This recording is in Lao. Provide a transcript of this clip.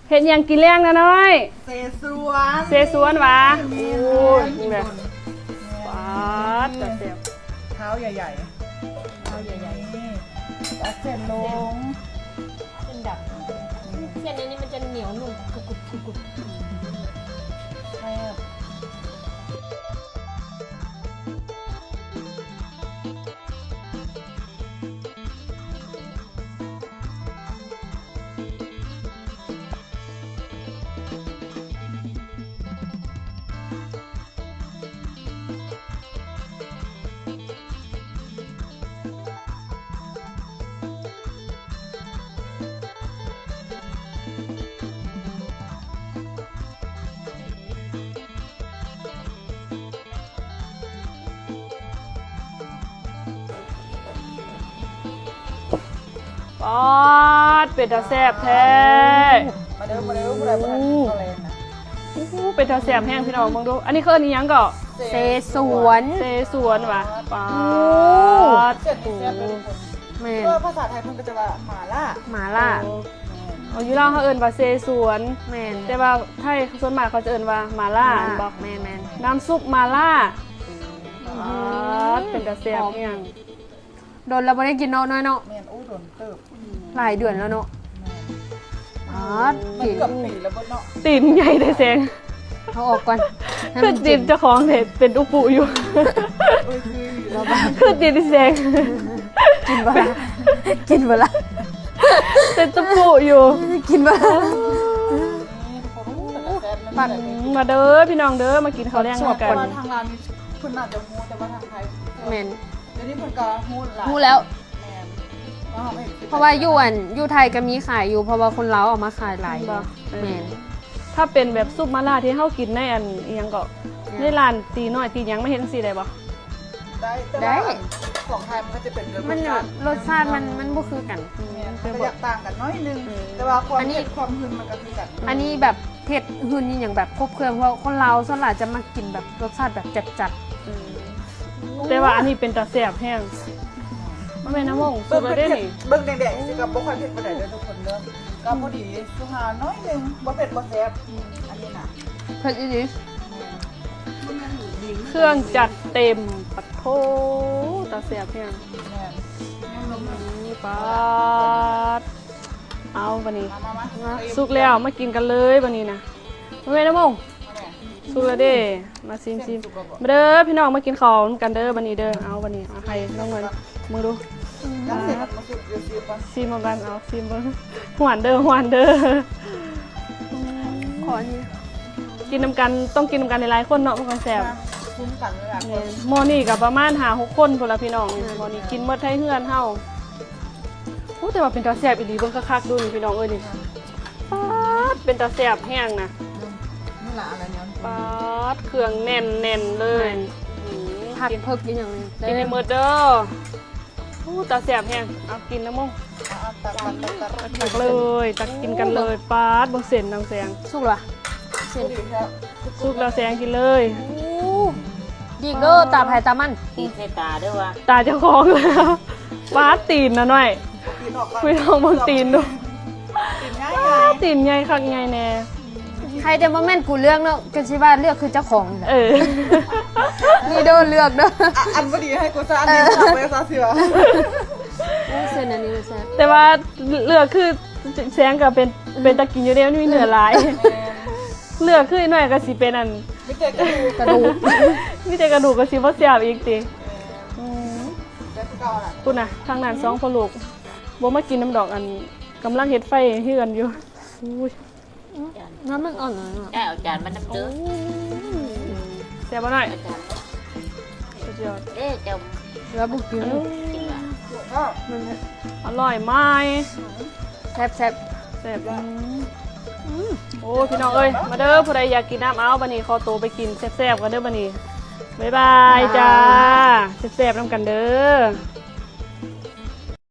ເຮັດຫຍັງກິນແລງນະນ້ອຍ? ເຊຊວນ ເຊຊວນຫວາ? ແມ່ນ ໂອ້ຍ ແມ່ນ ນີ້ແຫຼະ ປາດ ຕາແຊບ ເທ້າໃຫຍ່ໆ ເທ້າໃຫຍ່ໆ ນີ້ ເອົາເສັ້ນລົງ ເສັ້ນດຳ ເສັ້ນອັນນີ້ມັນຈະໜຽວນຸ້ມ ກຸບໆ ກຸບໆ ແຊບ. ປາດ ເປັນຕາແຊບແທ້ ມາເດີ ມາເດີ ຜູ້ໃດບໍ່ທັນກິນເຂົ້າແລງນະ ໂອ້ ເປັນຕາແຊບແຮງ ພີ່ນ້ອງເບິ່ງດູ ອັນນີ້ເຂົາເອີ້ນອີ່ຫຍັງເກາະ? ເຊສວນ ເຊສວນຫວາ? ປາດ ເສັ້ນນີ້ແຊບເດີທຸກຄົນ ແມ່ນ ເພາະວ່າພາສາໄທເພິ່ນກໍຈະວ່າໝາລ່າ ໝາລ່າ ເອີ ເອີ ຢູ່ລາວເຮົາເອີ້ນວ່າເຊສວນ ແມ່ນ ແຕ່ວ່າໄທສ່ວນມາກເຂົາຈະເອີ້ນວ່າໝາລ່າ ໝາລ່າ ແມ່ນບໍ່? ແມ່ນໆ ນ້ຳຊຸບໝາລ່າ ອືມ ປາດ ເປັນຕາແຊບ ຫອມ ແຮງ ດົນແລ້ວບໍ່ໄດ້ກິນເນາະ ນ້ອຍເນາະ ແມ່ນ ໂອ້ ດົນເຕີບ ອືມ ຫຼາຍເດືອນແລ້ວເນາະ ແມ່ນ ປາດ ມັນເກືອບປີແລ້ວເບິດເນາະ ຕີນໃຫຍ່ແທ້ແສງ ເອົາອອກກ່ອນ ຄືຕີນເຈົ້າຂອງເດ ເປັນອຸປຸຢູ່ ໂອ້ຍ ຄືຢູ່ ຄືຕີນແສງ ກິນບໍ່ລະ ກິນບໍ່ລະ ເປັນຕະປຸຢູ່ ກິນບໍ່ລະ ນີ້ທຸກຄົນ ໂອ້ ເປັນຕາແຊບ ມາເດີພີ່ນ້ອງເດີ ມາກິນເຂົ້າແລງນຳກັນ ເພາະວ່າທາງລາວນີ້ເພິ່ນໜ້າຈະຮູ້ ແຕ່ວ່າທາງໄທ ແມ່ນ ດຽວນີ້ເພິ່ນກໍຮູ້ຫຼາຍ ຮູ້ແລ້ວ ແມ່ນ ເພາະວ່າຢູ່ອັນ ຢູ່ໄທກໍມີຂາຍຢູ່ ເພາະວ່າຄົນລາວເອົາມາຂາຍຫຼາຍຢູ່ ແມ່ນ ຖ້າເປັນແບບຊຸບໝາລ່າທີ່ເຮົາກິນໃນອັນ ອີ່ຫຍັງເກາະ ໃນຮ້ານຕີນ້ອຍຕີຫຍັງ ມາເຮັດຈັ່ງຊີ້ໄດ້ບໍ່? ໄດ້ ແຕ່ວ່າ ໄດ້ ອັນຂອງໄທມັນກໍຈະເປັນແບບ ມັນ ລົດຊາດມັນ ມັນບໍ່ຄືກັນ ແມ່ນ ມັນກໍຢາກຕ່າງກັນໜ້ອຍໜຶ່ງ ເອີ ແຕ່ວ່າຄວາມເຜັດ ຄວາມຫຶ່ນມັນກໍຄືກັນ ອັນນີ້ແບບເຜັດຫຶ່ນອີ່ຫຍັງແບບຄົບເຄື່ອງ ເພາະຄົນລາວສ່ວນຫຼາຍຈະມັກກິນແບບລົດຊາດແບບຈັດໆ ເອີ ແຕ່ວ່າອັນນີ້ເປັນຕາແຊບແຮງ ມາແມ່ນນະມົງ ສຸກແລ້ວເດ້ນີ້ ເບິ່ງແດງໆ ຊິກໍບໍ່ຄ່ອຍເຜັດປານໃດເດີທຸກຄົນເດີ ກໍພໍດີ ສຸກຫາໜ້ອຍໜຶ່ງ ບໍ່ເຜັດບໍ່ແຊບ ອັນນີ້ນະ ເຜັດອີ່ຫຼີ ເຄື່ອງຈັດເຕັມ ປະໂທ້ ຕາແຊບແຮງ ແມ່ນ ອືມ ປາດ ເອົາບາດນີ້ ມາໆໆ ສຸກແລ້ວ ມາກິນກັນເລີຍບາດນີ້ນະ ມາແມ່ນະມົງ ສຸກແລ້ວເດ້ ມາຊີມ ຊີມ ມາເດີພີ່ນ້ອງ ມາກິນເຂົ້ານຳກັນເດີ ບາດນີ້ເດີ ເອົາ ບາດນີ້ ເອົາ ໃຫ້ນ້ອງເງິນ ເບິ່ງດູ ຊີມເບິ່ງກັນ ເອົາ ຊີມເບິ່ງ ຫວານເດີ ຫວານເດີ ຂໍອັນນີ້ ກິນນຳກັນ ຕ້ອງກິນນຳກັນຫຼາຍໆຄົນເນາະ ມັນຈັ່ງແຊບ ແມ່ນ ໝໍ້ນີ້ກໍປະມານຫ້າຫົກຄົນພຸ້ນລະພີ່ນ້ອງ ໝໍ້ນີ້ກິນໝົດໄທເຮືອນເຮົາ. ໂອ້ ແຕ່ວ່າເປັນຕາແຊບອີ່ຫຼີ ເບິ່ງຄັກໆດູນີ້ພີ່ນ້ອງເອີຍນີ້ ປາດ ເປັນຕາແຊບແຮງນະ ປາດ ເຄື່ອງແໜ້ນໆເລີຍ ແມ່ນ ອືມ ຜັກເພິກອີ່ຫຍັງນີ້ ກິນໃຫ້ໝົດເດີ ໂອ້ ຕາແຊບແຮງ ເອົາກິນນະມົງ ເອົາ ຕັກ ຕັກ ຕັກ ຕັກເລີຍ ຕັກກິນກັນເລີຍ ປາດ ເບິ່ງເສັ້ນນຳແສງ ສຸກລະ ເສັ້ນ ສຸກແລ້ວແສງກິນເລີຍ ໂອ້ ດີກເດີ ຕາໃຜຕາມັນ ຕີນໃສ່ຕາເດີວ່າ ຕາເຈົ້າຂອງ ປາດ ຕີນນະນ້ອຍ ຄຸຍລອງເບິ່ງຕີນດູ ຕີນໃຫຍ່ ປາດ ຕີນໃຫຍ່ຄັກໃຫຍ່ແນ່ ໃຜແຕ່ບໍ່ແມ່ນກູເລືອກເນາະ ກໍຊິວ່າເລືອກຄືເຈົ້າຂອງນີ້ແຫຼະ ເອີ ນີ້ເດີ ເລືອກເດີ ອັນບໍ່ດີໃຫ້ກູຊະ ອັນນີ້ ເອີ ຊະ ບໍ່ຊະຊິວ່າ ໂອ້ ເສັ້ນອັນນີ້ແຊບ ແຕ່ວ່າເລືອກຄືແສງກໍເປັນ ເປັນຕາກິນຢູ່ເດ້ ມັນມີເນື້ອຫຼາຍ ແມ່ນ ເລືອກຄືໜ້ອຍກໍຊິເປັນອັນ ມີແຕ່ກະດູກ ກະດູກ ມີແຕ່ກະດູກກໍຊິບໍ່ແຊບອີກຕິ ເອີ ອືມ ແຊບຄືເກົ່າລະ ພຸ້ນນະ ທາງນັ້ນສອງພໍ່ລູກ ບໍ່ມາກິນນຳດອກ ອັນ ກຳລັງເຮັດໄຟເຮືອນຢູ່ ອຸ້ຍ ອືມ ນ້ຳມັນອ່ອນເນາະ ໄດ້ເອົາຈານມານຳເດີ ໂອ້ ແຊບບໍ່ນ້ອຍ ເອົາຈານ ສຸດຍອດ ເດ້ເຈົ້າ ແລ້ວບໍ່ກິນ ອືມ ກິນຫວານ ມັນ ອະລ່ອຍໄໝ? ແຊບໆ ແຊບ ອືມ ອືມ ໂອ້ ພີ່ນ້ອງເອີຍ ມາເດີ ຜູ້ໃດຢາກກິນນ້ຳ ເອົາ ບາດນີ້ຂໍໂຕໄປກິນແຊບໆກ່ອນເດີ ບາດນີ້ ບາຍບາຍ ບາຍບາຍ ຈ້າ ແຊບໆນຳກັນເດີ.